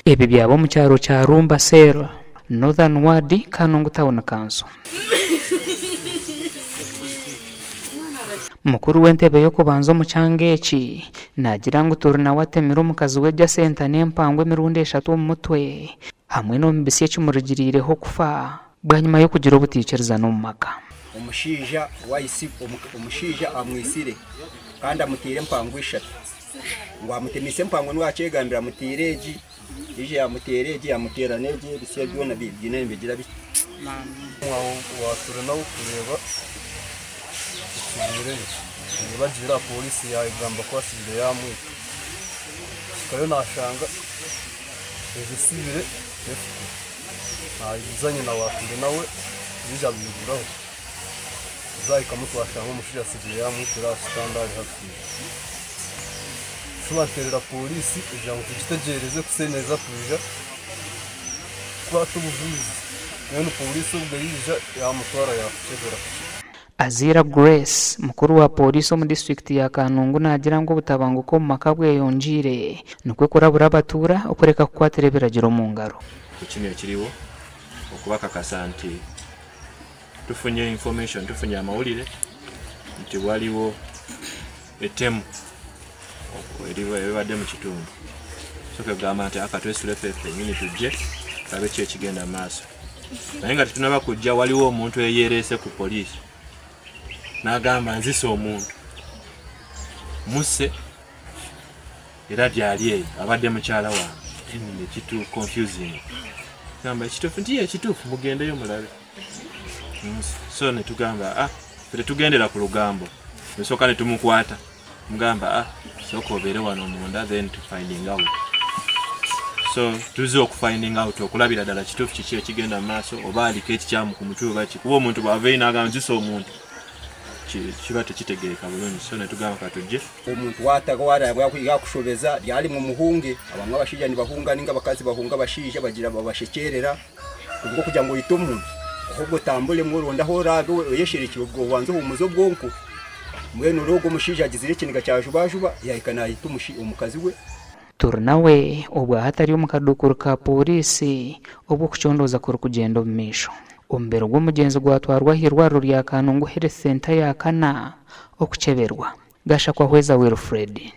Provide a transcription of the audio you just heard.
Ebi byaba omu kyaro kya Rumba Cell, Northern Ward, Kanungu Town Council. Mukuru w'entebe y'okubanza omu kyanga eki naagira ngu Turinawe atemire omukazi we Jacenta n'empango emirundi eshatu omu mutwe hamwe n'omu bitsya ekimurugiriireho kufa bwanyima y'okugira obutaikirizana omu maka. Omushaija omushaija amwitsire kandi amutaire empango ishatu. Ngu amutemise empango niwe akyegambira amutaire egi, yaija yamuteera egi yamuteera n'egi ebitsya byona biine nibigira biti. Ahu turinawe kureeba ekibaireyo bagiire aha pooriisi yagamba ku atsigire yamwita. Kuhikayo nashanga ebitsibire efuku. Nabuuza nyina wa Turinawe yaija abiguraho. Tuzahikamu twashanga omushaija atsigire yamwitira aha kitanda ariho afiire. Tushuba nteerera pooriisi egira ngu tugitegyereze ku neeza kwija kukwata obujulizi. Mbwenu pooriisi obwo yaija yamutwara yaakukyebera. Aziira Grace, mukuru wa pooriisi omu disiturikiti ya Kanungu naagira ngu obutabanguko omu maka bweyongyeire nikwo kurabura abatuura okureka kukwatira ebiragiro omu ngaro. Kinu ekiriwo okubakakasa nti tufunye information, tufunye amawulire nti waliwo ettemu eribadde mu kitundu. So kwegamba nti aka twesule ffe ffennyini tujje tulabe ki ekigenda mu maaso. Naye nga tetunaba kujja waliwo omuntu eyeereese ku poliisi n'agamba nzise omuntu musse era gyali eyo abadde mukyala wange then nekitu confusing gamba ekituufu nti ye ekituufu mugendeyo mulabe so netugamba ah ffe tetugendera ku lugambo nesooka netumukwata mugamba ah sooka obeere wano munda then to finding out so tuze okufinding out okulabira ddala kituufu kiki ekigenda mu maaso oba aliko ekikyamu ku mutwe oba ki kuba omuntu bw'ava n'agamba nzise omuntu kiba tekitegeereka bulungi so netugamba katujje. Omuntu waataga waaraaba yaakushobeza ryari mumuhunge. Abamwe abashaija nibahunga nainga abakazi bahunga abashaija bagira babashekyerera. Kwonka okugira ngu oite omuntu, ahobwe otamburemu oronde ahu oraabe oyesherekire obwo obanze ohuumuze obwonko. Mbwenu reero ogwo omushaija agizire ekiniga kya jubajuba yaahika naita omukazi we. Turinawe obwo hatari omu kaduukuru ka Pooriisi obu okucondooza kurikugyenda omu maisho. Omubiri gw'omugyenzi gwatwarwa ah'eirwariro rya Kanungu Health Centre ya kana okukyeberwa. Gashakwa Hweza Wilfred.